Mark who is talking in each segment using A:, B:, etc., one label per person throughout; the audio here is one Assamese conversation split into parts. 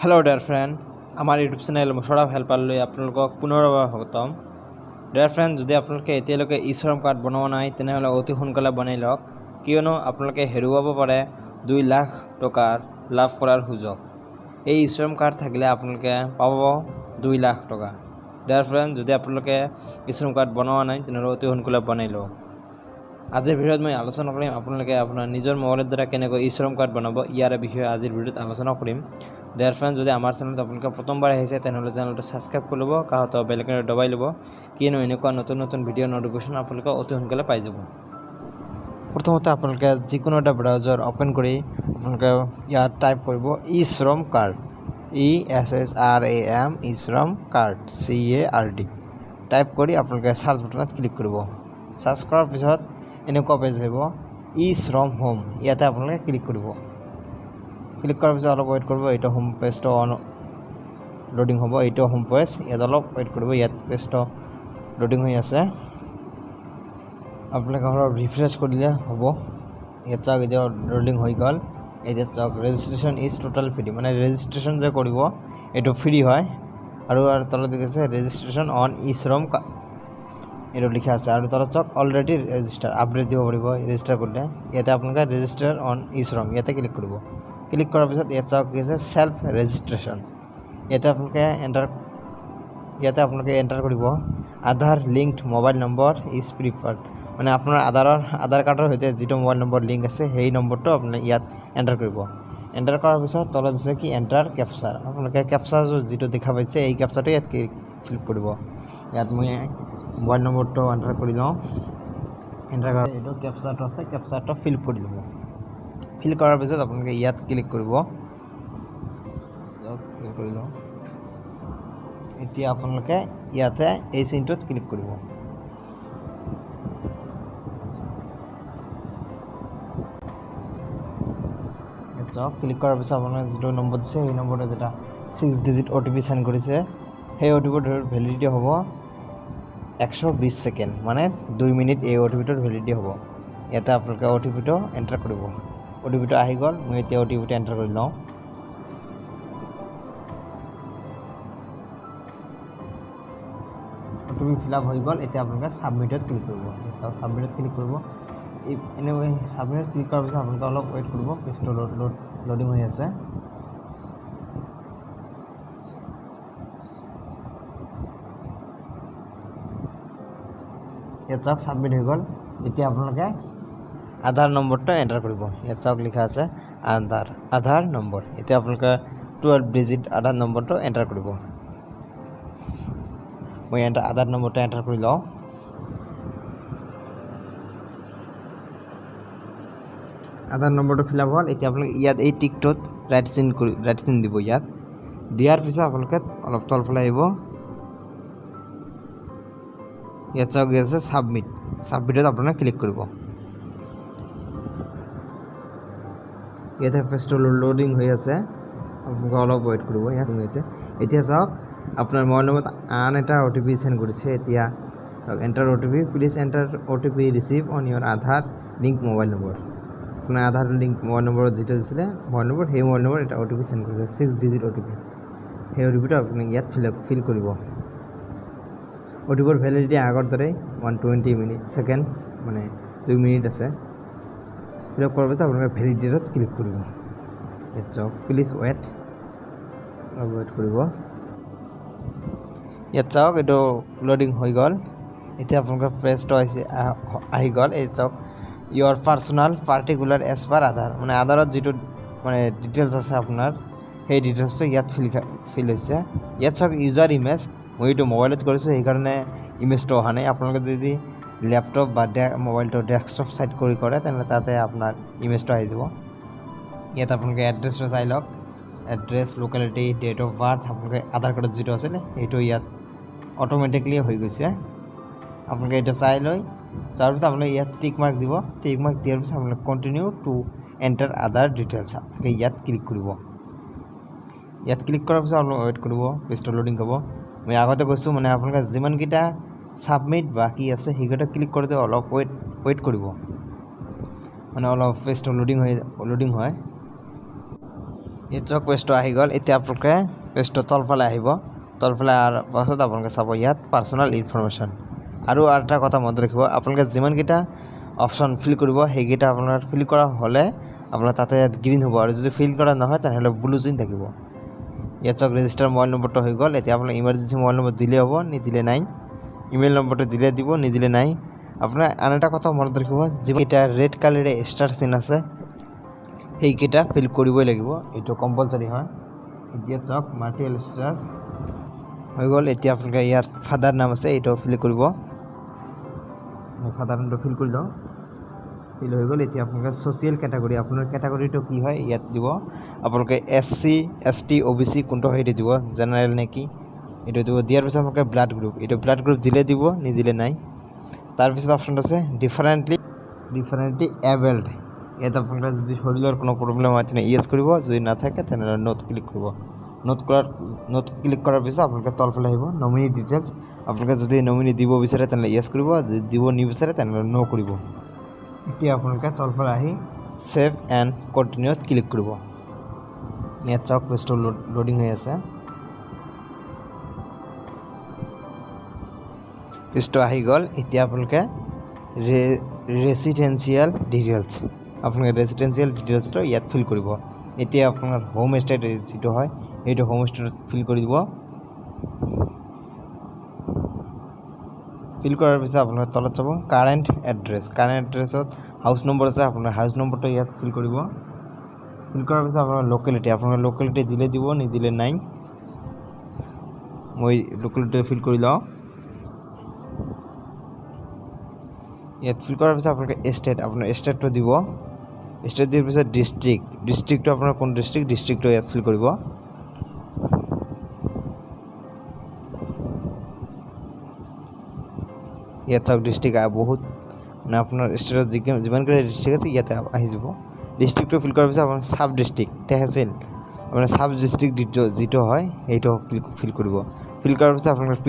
A: হেল্ল' ডিয়াৰ ফ্ৰেণ্ড, আমাৰ ইউটিউব চেনেল মুছাৰফ হেল্পাৰলৈ আপোনালোকক পুনৰবাৰ স্বাগতম। ডিয়াৰ ফ্ৰেণ্ড, যদি আপোনালোকে এতিয়ালৈকে ই শ্ৰম কাৰ্ড বনোৱা নাই, তেনেহ'লে অতি সোনকালে বনাই লওক, কিয়নো আপোনালোকে হেৰুৱাব পাৰে 2 লাখ টকাৰ লাভ কৰাৰ সুযোগ। এই ই শ্ৰম কাৰ্ড থাকিলে আপোনালোকে পাব 2 লাখ টকা। ডিয়াৰ ফ্ৰেণ্ড, যদি আপোনালোকে ই শ্ৰম কাৰ্ড বনোৱা নাই, তেনেহ'লে অতি সোনকালে বনাই লওক। আজিৰ ভিডিঅ'ত মই আলোচনা কৰিম আপোনালোকে আপোনাৰ নিজৰ মোবাইলৰ দ্বাৰা কেনেকৈ ই শ্ৰম কাৰ্ড বনাব, ইয়াৰ বিষয়ে আজিৰ ভিডিঅ'ত আলোচনা কৰিম। ডিয়াৰ ফ্ৰেণ্ড, যদি আমাৰ চেনেলত আপোনালোকে প্ৰথমবাৰ আহিছে, তেনেহ'লে চেনেলটো ছাবস্ক্ৰাইব কৰি ল'ব, কাষত বেল আইকনটো দবাই ল'ব, কিয়নো এনেকুৱা নতুন নতুন ভিডিঅ' ন'টিফিকেশ্যন আপোনালোকে অতি সোনকালে পাই যাব। প্ৰথমতে আপোনালোকে যিকোনো এটা ব্ৰাউজাৰ অ'পেন কৰি আপোনালোকে ইয়াত টাইপ কৰিব ই শ্ৰম card, E S S R A M, e Shram card, C A R D type কৰি আপোনালোকে চাৰ্চ বটনত ক্লিক কৰিব। চাৰ্চ কৰাৰ পিছত এনেকুৱা পেজ আহিব, ই শ্ৰম হোম, ইয়াতে আপোনালোকে ক্লিক কৰিব। ক্লিক কৰাৰ পিছত অলপ ৱেইট কৰিব, এইটো হোম পেজটো অন লোডিং হ'ব। এইটো হোম পেজ, ইয়াত অলপ ৱেইট কৰিব, ইয়াত পেজটো লোডিং হৈ আছে। আপোনালোকে অলপ ৰিফ্ৰেছ কৰিলে হ'ব। ইয়াত চাওক, এতিয়া লোডিং হৈ গ'ল। এতিয়া চাওক, ৰেজিষ্ট্ৰেশ্যন is total free, মানে ৰেজিষ্ট্ৰেশ্যন যে কৰিব এইটো ফ্ৰী হয়। আৰু তলত দেখিছে ৰেজিষ্ট্ৰেশ্যন অন ই শ্ৰম, এইটো লিখা আছে। আৰু তলত চাওক, অলৰেডি ৰেজিষ্টাৰ, আপডেট দিব পাৰিব ৰেজিষ্টাৰ কৰিলে। ইয়াতে আপোনালোকে ৰেজিষ্টাৰ অন ই শ্ৰম ইয়াতে ক্লিক কৰিব। ক্লিক কৰাৰ পিছত ইয়াত চাওক কি আছে, চেল্ফ ৰেজিষ্ট্ৰেশ্যন। ইয়াতে আপোনালোকে এণ্টাৰ কৰিব Aadhaar linked mobile number is preferred, মানে আপোনাৰ আধাৰ কাৰ্ডৰ সৈতে যিটো মোবাইল নম্বৰ লিংক আছে, সেই নম্বৰটো আপুনি ইয়াত এণ্টাৰ কৰিব। এণ্টাৰ কৰাৰ পিছত তলত আছে কি, এণ্টাৰ কেপচাৰ। আপোনালোকে কেপচাৰ যিটো দেখা পাইছে, এই কেপচাৰটো ইয়াত ফিল কৰিব। ইয়াত মই মোবাইল নম্বৰটো এণ্টাৰ কৰি লওঁ। এণ্টাৰ কৰাৰ এইটো কেপচাৰটো আছে, কেপচাৰটো ফিল কৰি ল'ব। ফিল কৰাৰ পিছত আপোনালোকে ইয়াত ক্লিক কৰিব। ফিল কৰি লওঁ। এতিয়া আপোনালোকে ইয়াতে এই চিনটোত ক্লিক কৰিব। চাওক, ক্লিক কৰাৰ পিছত আপোনালোকে যিটো নম্বৰ দিছে, সেই নম্বৰটোত এটা 6 ডিজিট অ' টি পি চেণ্ড কৰিছে। সেই অ' টি পিটোৰ ভেলিডিটি হ'ব 120 ছেকেণ্ড, মানে 2 মিনিট এই অ' টি পিটোৰ ভেলিডিটি হ'ব। ইয়াতে আপোনালোকে অ' টি পিটো এণ্টাৰ কৰিব। অ' টি পিটো আহি গ'ল, মই এতিয়া অ' টি পিটো এণ্টাৰ কৰি লওঁ। অ' টি পি ফিল আপ হৈ গ'ল। এতিয়া আপোনালোকে ছাবমিটত ক্লিক কৰিব। ছাবমিটত ক্লিক কৰিব। এই এনেকৈ ছাবমিটত ক্লিক কৰাৰ পিছত আপোনালোকে অলপ ৱেইট কৰিব, পেজটো লোডিং হৈ আছে। ইয়াত চাওক, ছাবমিট হৈ গ'ল। এতিয়া আপোনালোকে আধাৰ নম্বৰটো এণ্টাৰ কৰিব। ইয়াত চাওক, লিখা আছে আধাৰ নম্বৰ। এতিয়া আপোনালোকে 12 ডিজিট আধাৰ নম্বৰটো এণ্টাৰ কৰিব। মই আধাৰ নম্বৰটো এণ্টাৰ কৰি লওঁ। আধাৰ নম্বৰটো ফিল আপ হ'ল। এতিয়া আপোনালোকে ইয়াত এই টিকটোত ৰাইট চিন দিব। ইয়াত দিয়াৰ পিছত আপোনালোকে অলপ তলফালে আহিব। ইয়াত চাওক, আছে ছাবমিট। ছাবমিটত আপোনালোকে ক্লিক কৰিব। ইয়াতে পেজটো লোডিং হৈ আছে, আপোনালোকে অলপ ৱেইট কৰিব। ইয়াত হৈছে। এতিয়া চাওক, আপোনাৰ মোবাইল নম্বৰত আন এটা অ' টি পি চেণ্ড কৰিছে। এতিয়া চাওক, enter OTP, please enter OTP receive on your Aadhaar link mobile number। আপোনাৰ আধাৰ লিংক মোবাইল নম্বৰত যিটো দিছিলে মোবাইল নম্বৰ, সেই মোবাইল নম্বৰত এটা অ' টি পি চেণ্ড কৰিছে, 6 ডিজিট অ' টি পি। সেই অ' টি পিটো আপুনি ইয়াত ফিল কৰিব। অ' টি পিৰ ভেলিডিটি আগৰ দৰেই 120 মিনিট ছেকেণ্ড, মানে 2 মিনিট আছে। ফিল আপ কৰাৰ পিছত আপোনালোকে ভেলিডেটত ক্লিক কৰিব। ইয়াত চাওক, প্লিজ ৱেইট, অলপ ৱেইট কৰিব। ইয়াত চাওক, এইটো লোডিং হৈ গ'ল। এতিয়া আপোনালোকৰ পেজটো আহিছে, আহি গ'ল। এই চাওক, your personal particular as per Aadhaar, মানে আধাৰত যিটো মানে ডিটেইলছ আছে আপোনাৰ, সেই ডিটেইলছটো ইয়াত ফিল হৈছে। ইয়াত চাওক, ইউজাৰ ইমেজ। মই এইটো মোবাইলত কৰিছোঁ, সেইকাৰণে ইমেজটো অহা নাই। আপোনালোকে যদি লেপটপ বা মোবাইলটো ডেস্কটপ চাইট কৰি কৰে, তেনেহ'লে তাতে আপোনাৰ ইমেজটো আহি যাব। ইয়াত আপোনালোকে এড্ৰেছটো চাই লওক, address, locality, date of birth, আপোনালোকে আধাৰ কাৰ্ডত যিটো আছিলে সেইটো ইয়াত অট'মেটিকলি হৈ গৈছে। আপোনালোকে এইটো চাই লৈ তাৰপিছত আপোনালোকে ইয়াত টিক মাৰ্ক দিব। টিক মাৰ্ক দিয়াৰ পিছত আপোনালোকে continue to enter other details, আপোনালোকে ইয়াত ক্লিক কৰিব। ইয়াত ক্লিক কৰাৰ পিছত অলপ ৱেইট কৰিব, পেজটো লোডিং হ'ব। মই আগতে কৈছোঁ, মানে আপোনালোকে যিমানকেইটা ছাবমিট বাকী আছে, সেইকেইটা ক্লিক কৰোঁতে অলপ ৱেইট কৰিব, মানে অলপ পেজটো লোডিং হয়। ইয়াত চাওক, পেজটো আহি গ'ল। এতিয়া আপোনালোকে পেজটো তলফালে আহিব। তলফালে অহাৰ পাছত আপোনালোকে চাব ইয়াত পাৰ্চনেল ইনফৰমেশ্যন। আৰু এটা কথা মনত ৰাখিব, আপোনালোকে যিমানকেইটা অপশ্যন ফিল কৰিব, সেইকেইটা আপোনাৰ ফিল কৰা হ'লে আপোনাৰ তাতে ইয়াত গ্ৰীণ হ'ব আৰু যদি ফিল কৰা নহয়, তেনেহ'লে ব্লু চিন থাকিব। ইয়াত চাওক, ৰেজিষ্টাৰ মোবাইল নম্বৰটো হৈ গ'ল। এতিয়া আপোনাৰ ইমাৰ্জেঞ্চি মোবাইল নম্বৰ দিলে হ'ব, নিদিলে নাই। ইমেইল নম্বৰটো দিলে দিব, নিদিলে নাই। আপোনাৰ আন এটা কথা মনত ৰাখিব, যিকেইটা ৰেড কালাৰে ষ্টাৰ চিন আছে, সেইকেইটা ফিল কৰিবই লাগিব। এইটো কম্পালচৰি হয়। এতিয়া চাওক, মেৰিটেল ষ্টেটাছ হৈ গ'ল। এতিয়া আপোনালোকে ইয়াত ফাদাৰ নাম আছে, এইটো ফিল কৰিব। মই ফাদাৰ নামটো ফিল কৰি লওঁ। ফিল হৈ গ'ল। এতিয়া আপোনালোকে ছ'চিয়েল কেটেগৰী, আপোনাৰ কেটেগৰীটো কি হয় ইয়াত দিব। আপোনালোকে এছ চি, এছ টি, অ' বি চি কোনটো হয় সেইটো দিব, জেনেৰেল নেকি এইটো দিব। দিয়াৰ পিছত আপোনালোকে ব্লাড গ্ৰুপ, এইটো ব্লাড গ্ৰুপ দিলে দিব, নিদিলে নাই। তাৰপিছত অপশ্যনটো আছে ডিফাৰেণ্টলি এবল্ড। ইয়াত আপোনালোকে যদি শৰীৰৰ কোনো প্ৰব্লেম হয়, তেনে য়েছ কৰিব। যদি নাথাকে, তেনেহ'লে ন'ত ক্লিক কৰিব। ন'ত ক্লিক কৰাৰ পিছত আপোনালোকে তলফালে আহিব, নমিনি ডিটেইলছ। আপোনালোকে যদি নমিনি দিব বিচাৰে, তেনেহ'লে য়েছ কৰিব। যদি দিব নিবিচাৰে, তেনেহ'লে ন' কৰিব। এতিয়া আপোনালোকে তলফালে আহি ছেভ এণ্ড কণ্টিনিউত ক্লিক কৰিব। ইয়াত চাওক, পেজটো লোডিং হৈ আছে। পেজটো আহি গ'ল। এতিয়া আপোনালোকে ৰেচিডেঞ্চিয়েল ডিটেইলছ, আপোনালোকে ৰেচিডেঞ্চিয়েল ডিটেইলছটো ইয়াত ফিল কৰিব। এতিয়া আপোনাৰ হোম ষ্টেট যিটো হয়, সেইটো হোম ষ্টেটত ফিল কৰি দিব। ফিল কৰাৰ পিছত আপোনালোকে তলত চাব কাৰেণ্ট এড্ৰেছ। কাৰেণ্ট এড্ৰেছত হাউচ নম্বৰ আছে, আপোনাৰ হাউচ নম্বৰটো ইয়াত ফিল কৰিব। ফিল কৰাৰ পিছত আপোনাৰ লোকেলিটি, আপোনাৰ লোকেলিটি দিলে দিব, নিদিলে নাই। মই লোকেলিটি ফিল কৰি লওঁ। ইয়াত ফিল কৰাৰ পিছত আপোনালোকে ষ্টেট, আপোনাৰ ষ্টেটটো দিব। ষ্টেট দিয়াৰ পিছত ডিষ্ট্ৰিক্ট, ডিষ্ট্ৰিক্টটো আপোনাৰ কোন ডিষ্ট্ৰিক্ট, ডিষ্ট্ৰিক্টটো ইয়াত ফিল কৰিব। ইয়াত চাওক, ডিষ্ট্ৰিক্ট বহুত, মানে আপোনাৰ ষ্টেটত যিমানকেইটা ডিষ্ট্ৰিক্ট আছে, ইয়াতে আহি যাব। ডিষ্ট্ৰিক্টটো ফিল কৰাৰ পিছত আপোনাৰ চাব ডিষ্ট্ৰিক্ট, তেহচিল, আপোনাৰ চাব ডিষ্ট্ৰিক্ট যিটো হয়, সেইটো ফিল কৰিব। ফিল কৰাৰ পিছত আপোনালোকৰ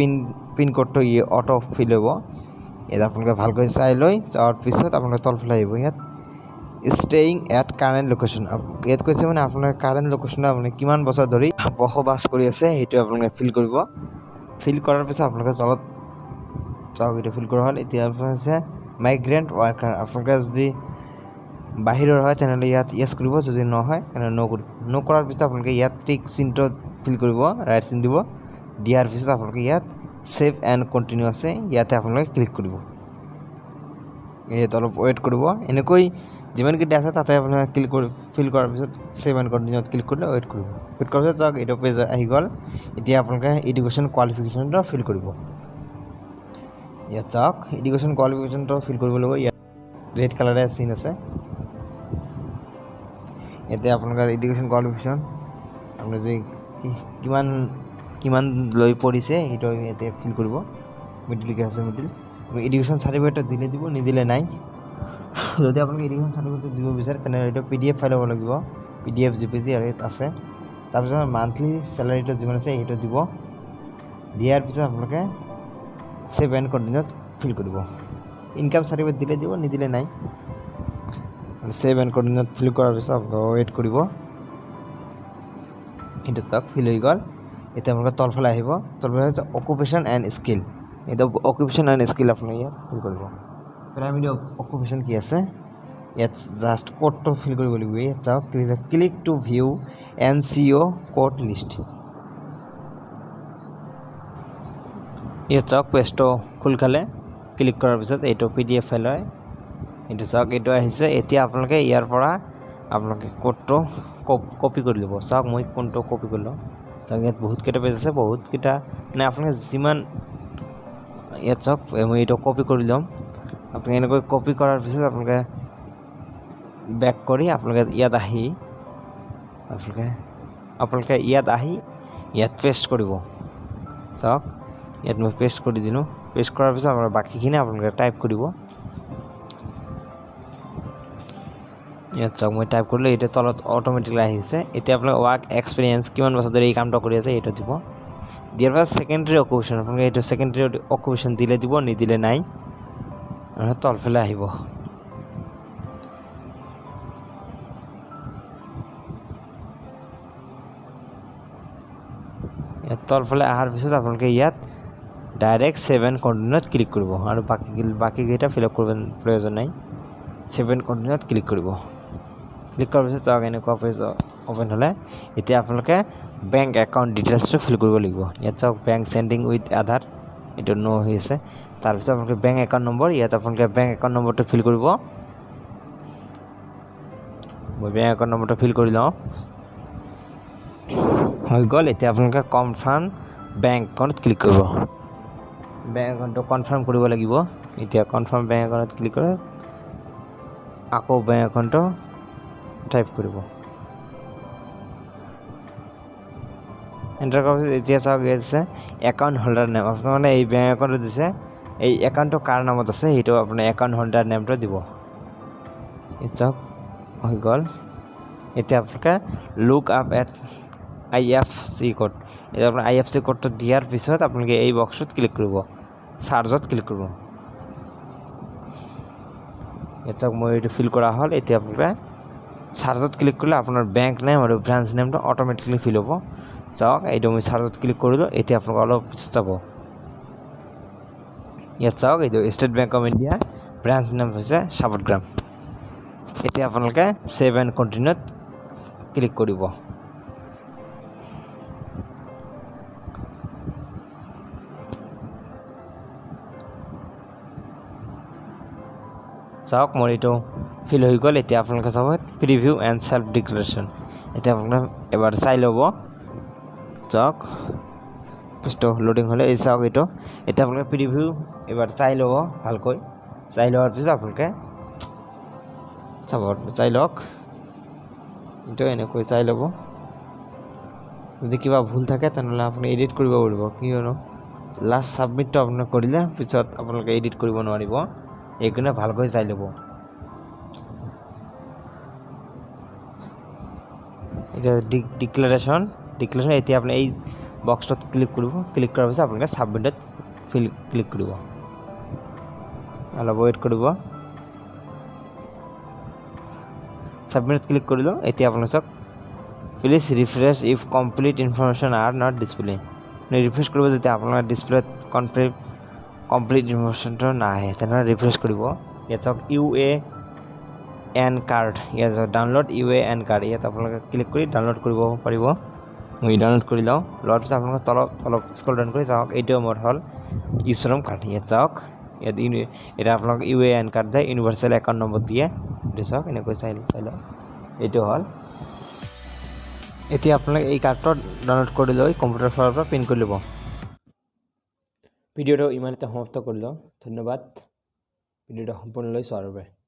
A: পিন ক'ডটো ই অট' ফিল হ'ব। ইয়াত আপোনালোকে ভালকৈ চাই লৈ যোৱাৰ পিছত আপোনালোকে তলফালে আহিব। ইয়াত ষ্টেয়িং এট কাৰেণ্ট লোকেশ্যন ইয়াত কৈছে, মানে আপোনাৰ কাৰেণ্ট লোকেশ্যনত আপুনি কিমান বছৰ ধৰি বসবাস কৰি আছে, সেইটো আপোনালোকে ফিল কৰিব। ফিল কৰাৰ পিছত আপোনালোকে তলত চাওক, এইটো ফিল কৰা হ'ল। এতিয়া আপোনাৰ হৈছে মাইগ্ৰেণ্ট ৱাৰ্কাৰ। আপোনালোকে যদি বাহিৰৰ হয়, তেনেহ'লে ইয়াত য়েছ কৰিব। যদি নহয়, তেনেহ'লে ন' কৰিব। ন' কৰাৰ পিছত আপোনালোকে ইয়াত টিক চিনটো ফিল কৰিব, ৰাইট চিন দিব। দিয়াৰ পিছত আপোনালোকে ইয়াত ছেভ এণ্ড কণ্টিনিউ আছে, ইয়াতে আপোনালোকে ক্লিক কৰিব। ইয়াত অলপ ৱেইট কৰিব। এনেকৈ যিমানকেইটা আছে, তাতে আপোনালোকে ক্লিক কৰি ফিল কৰাৰ পিছত ছেভ এণ্ড কণ্টিনিউত ক্লিক কৰিলে ৱেইট কৰিব। ৱেইট কৰাৰ পিছত চাওক, এইটো পেজ আহি গ'ল। এতিয়া আপোনালোকে এডুকেশ্যন কোৱালিফিকেশ্যনটো ফিল কৰিব। ইয়াত চাওক, এডুকেশ্যন কোৱালিফিকেশ্যনটো ফিল কৰিব লাগিব। ইয়াত ৰেড কালাৰে চিন আছে। ইয়াতে আপোনালোকৰ এডুকেশ্যন কোৱালিফিকেশ্যন, আপুনি যদি কিমান কিমান লৈ পঢ়িছে, সেইটো ইয়াতে ফিল কৰিব। মিডিল আছে, মিডিল এডুকেশ্যন চাৰ্টিফিকেটটো দিলে দিব, নিদিলে নাই। যদি আপোনালোকে এডুকেশ্যন চাৰ্টিফিকেটটো দিব বিচাৰে, তেনেহ'লে এইটো পিডিএফ ফাইল হ'ব লাগিব। পিডিএফ, জিপিজি আৰু ইয়াত আছে। তাৰপিছত মান্থলি চেলাৰীটো যিমান আছে, সেইটো দিব। দিয়াৰ পিছত আপোনালোকে ছেভ এণ্ড কণ্টিনিউত ফিল কৰিব। ইনকাম চাৰ্টিফিকেট দিলে দিব, নিদিলে নাই। ছেভ এণ্ড কণ্টিনিউত ফিল কৰাৰ পিছত আপোনালোকে ৱেইট কৰিব। এইটো চাওক, ফিল হৈ গ'ল। এতিয়া আপোনালোকে তলফালে আহিব। তলফালে হৈছে অকুপেশ্যন এণ্ড স্কিল। এতিয়া অকুপেশ্যন এণ্ড স্কিল আপোনালোকে ইয়াত ফিল কৰিব। প্ৰাইমেৰী অকুপেশ্যন কি আছে, ইয়াত জাষ্ট ক'ডটো ফিল কৰিব লাগিব। ইয়াত চাওক, Click to view NCO code list। ইয়াত চাওক, পেজটো খোল খালে। ক্লিক কৰাৰ পিছত এইটো পিডিএফ ফাইল হয়। এইটো চাওক, এইটো আহিছে। এতিয়া আপোনালোকে ইয়াৰ পৰা আপোনালোকে ক'ডটো কপি কৰি ল'ব। চাওক, মই কোনটো কপি কৰিলোঁ। চাওক, ইয়াত বহুতকেইটা পেজ আছে, বহুতকেইটা, মানে আপোনালোকে যিমান, ইয়াত চাওক, মই এইটো কপি কৰি ল'ম। আপুনি এনেকৈ কপি কৰাৰ পিছত আপোনালোকে বেক কৰি আপোনালোকে ইয়াত আহি ইয়াত পেষ্ট কৰিব। চাওক, ইয়াত মই পেষ্ট কৰি দিলোঁ। পেষ্ট কৰাৰ পিছত আপোনাৰ বাকীখিনি আপোনালোকে টাইপ কৰিব। ইয়াত চাওক, মই টাইপ কৰিলোঁ। এতিয়া তলত অট'মেটিকলি আহিছে। এতিয়া আপোনাৰ ৱাৰ্ক এক্সপিৰিয়েঞ্চ, কিমান বছৰ ধৰি এই কামটো কৰি আছে, এইটো দিব। দিয়াৰ পাছত ছেকেণ্ডেৰী অকুপেশ্যন, আপোনালোকে এইটো ছেকেণ্ডেৰী অকুপেশ্যন দিলে দিব, নিদিলে নাই। আৰু তলফালে আহিব। ইয়াত তলফালে অহাৰ পিছত আপোনালোকে ইয়াত ডাইৰেক্ট ছেভ এণ্ড কণ্টিনিউত ক্লিক কৰিব আৰু বাকীকেইটা ফিল আপ কৰিব প্ৰয়োজন নাই। ছেভ এণ্ড কণ্টিনিউত ক্লিক কৰিব। ক্লিক কৰাৰ পিছত চাওক এনেকুৱা পেজ অ'পেন হ'লে এতিয়া আপোনালোকে বেংক একাউণ্ট ডিটেইলছটো ফিল কৰিব লাগিব। ইয়াত চাওক বেংক চেণ্ডিং উইথ আধাৰ, এইটো ন' হৈ আছে। তাৰপিছত আপোনালোকে বেংক একাউণ্ট নম্বৰ, ইয়াত আপোনালোকে বেংক একাউণ্ট নম্বৰটো ফিল কৰিব। মই বেংক একাউণ্ট নম্বৰটো ফিল কৰি লওঁ। হৈ গ'ল। এতিয়া আপোনালোকে কনফাৰ্ম বেংক একাউণ্টত ক্লিক কৰিব। বেংক একাউণ্টটো কনফাৰ্ম কৰিব লাগিব। এতিয়া কনফাৰ্ম বেংক একাউণ্টত ক্লিক কৰে আকৌ বেংক একাউণ্টটো টাইপ কৰিব। এণ্টাৰ কৰাৰ পিছত এতিয়া চাওক ইয়াত আছে একাউণ্ট হোল্ডাৰ নেম। আপোনাৰ মানে এই বেংক একাউণ্টটো দিছে, এই একাউণ্টটো কাৰ নামত আছে সেইটো আপোনাৰ একাউণ্ট হোল্ডাৰ নেমটো দিব। এতিয়া চাওক হৈ গ'ল। এতিয়া আপোনালোকে look up at IFC code, এতিয়া আপোনাৰ আই এফ চি কোডটো দিয়াৰ পিছত আপোনালোকে এই বক্সটোত ক্লিক কৰিব, চাৰ্জত ক্লিক কৰিব। ইয়াত চাওক মই এইটো ফিল কৰা হ'ল। এতিয়া আপোনালোকে চাৰ্জত ক্লিক কৰিলে আপোনাৰ বেংক নেম আৰু ব্ৰাঞ্চ নেমটো অট'মেটিকলি ফিল হ'ব। চাওক এইটো মই চাৰ্জত ক্লিক কৰিলোঁ। এতিয়া আপোনালোকে অলপ পিছত যাব। ইয়াত চাওক এইটো state bank of India, branch name হৈছে সাপটগ্ৰাম। এতিয়া আপোনালোকে ছেভ এণ্ড কণ্টিনিউত ক্লিক কৰিব। চাওক মোৰ এইটো ফিল হৈ গ'ল। এতিয়া আপোনালোকে চাব প্ৰিভিউ এণ্ড চেল্ফ ডিক্লেৰেশ্যন। এতিয়া আপোনালোকে এবাৰ চাই ল'ব। চাওক পেজটো লোডিং হ'লে এই চাওক এইটো। এতিয়া আপোনালোকে প্ৰিভিউ এবাৰ চাই ল'ব ভালকৈ। চাই লোৱাৰ পিছত আপোনালোকে চাব, চাই লওক এইটো এনেকৈ চাই ল'ব। যদি কিবা ভুল থাকে তেনেহ'লে আপুনি এডিট কৰিব পাৰিব, কিয়নো লাষ্ট ছাবমিটটো আপোনালোকে কৰিলে পিছত আপোনালোকে এডিট কৰিব নোৱাৰিব, সেইকাৰণে ভালকৈ চাই ল'ব। এতিয়া ডিক্লেৰেশ্যন এতিয়া আপুনি এই বক্সটোত ক্লিক কৰিব। ক্লিক কৰাৰ পিছত আপোনালোকে ছাবমিটত ক্লিক কৰিব। অলপ ৱেইট কৰিব। ছাবমিটত ক্লিক কৰিলোঁ। এতিয়া আপোনালোকে চাওক please refresh if complete information are not display. Refresh কৰিব যেতিয়া আপোনাৰ ডিছপ্লেত কমপ্লিট ইনফৰমেশ্যনটো নাহে তেনেহ'লে ৰিফ্ৰেছ কৰিব। ইয়াত চাওক UAN card, ইয়াত চাওক ডাউনলোড UAN card, ইয়াত আপোনালোকে ক্লিক কৰি ডাউনলোড কৰিব পাৰিব। মই ডাউনলোড কৰি লওঁ। লোৱাৰ পিছত আপোনালোকে তলত অলপ স্ক্ৰল ডাউন কৰি চাওক এইটো মোৰ হ'ল ই শ্ৰম কাৰ্ড। ইয়াত চাওক ইয়াত এটা আপোনালোক UAN card দিয়ে, ইউনিভাৰ্চেল একাউণ্ট নম্বৰ দিয়ে। এইটো চাওক এনেকৈ চাই লওক এইটো হ'ল। এতিয়া আপোনালোকে এই কাৰ্ডটো ডাউনলোড কৰি লৈ কম্পিউটাৰ ফালৰ পৰা প্ৰিণ্ট কৰি ল'ব। ভিডিঅ'টো ইমানতে সমাপ্ত কৰিলোঁ। ধন্যবাদ ভিডিঅ'টো সম্পূৰ্ণলৈ চোৱাৰ বাবে।